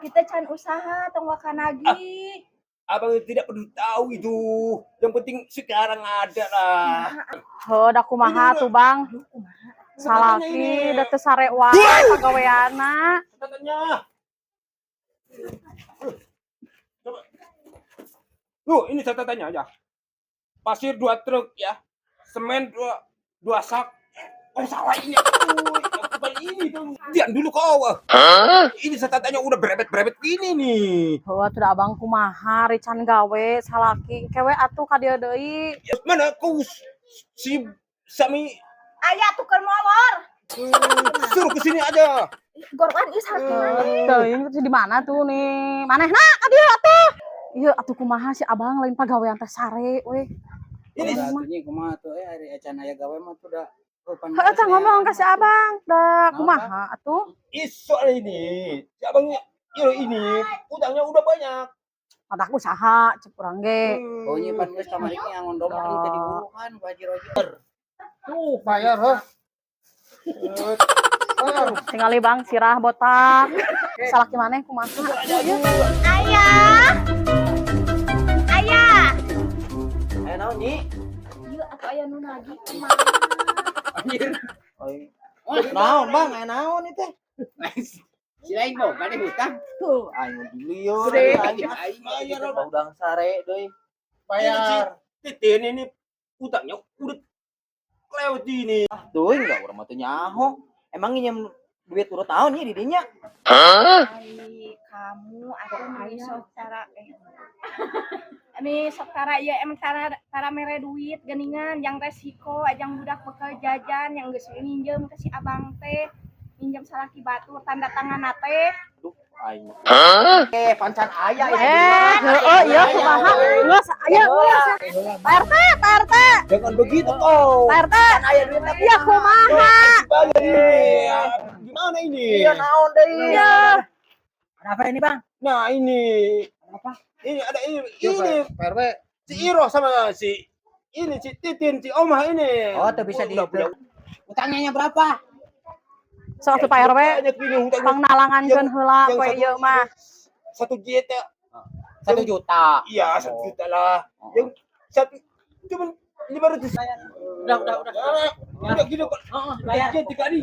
Salaki teh can usaha tong waka nagih. Abang tidak perlu tahu itu. Yang penting sekarang ada lah. Heuh, da kumaha tuh, Bang? Salaki da teu sare wae pagaweanna. Catatannya. Coba. Tuh, ini catatannya aja. Pasir 2 truk ya. Semen dua sak. Oh, salah ini. Aduh, bukan ini tuh. Diam dulu kau. Ini catatannya udah berebet-berebet gini nih. Heuh, atuh da abang kumaha ari can gawe salaki kewe atuh ka dieu deui. Ya, mana kau si Sami? Aya tuh keur molor. Suruh ke sini aja. Gorokan ieu salaki maneh. Teuing di mana tuh nih? Manehna ka dieu atuh. Ieu atuh kumaha si abang lain pagawean teh sare we. Ini Atuh kumaha tuh ari acan aya gawe mah tuh da. Heuh, tah ngomong ka si abang da kumaha atuh. Soal ini. Si abangnya ini utangnya udah banyak. Matak usaha cek urang ge. Oh nya pan geus kamari ge ngangon domba kan teh diburuhan ku Haji Roger. Tuh, bayar heuh. Tingali Bang sirah botak. Salaki maneh kumaha? Ieu. Ayah. Ayah. Aya naon Nyi? Ieu atuh aya nu nagih kumaha? Anjir. Naon Bang, aya naon ieu teh? Si lain boga deh hutang. Tuh, aing dilieur. Aing bayar. Udang sare deui. Bayar. Titin ini utangnya udah kelewat ini. Tuh, enggak urang mah teu nyaho. Emang nginjem duit urut tahun nya di dinya? Ai kamu atuh meni sok tara ini sok tara ieu emang tara tara mere duit geuningan yang resiko ajang budak bekal jajan yang geus minjem ke si abang teh minjem salaki batur tanda tangan teh. Aing. Eh, pancan aya ieu. Eh, heueuh ieu kumaha? Geus aya geus. Pak RT, Pak RT, Jangan begitu kau. Pak RT. Iya kumaha? Bayar ini. Gimana ini? Iya naon deui? Iya. Ada apa ini, Bang? Nah ini. Apa? Ini ada ini. Ini Pak RW. si Iro sama si ini si Titin, si Omah ini. Oh, tuh bisa di Udah punya Utangnya berapa? Sok atuh Pak RW banyak ini hutangnya. pangnalangankeun heula Yang poe ieu mah. 1 juta. 1 juta. Iya, 1 juta lah. Yang satu cuma 500. Udah. Udah gini kok. Heeh, bayar. Tiga kali.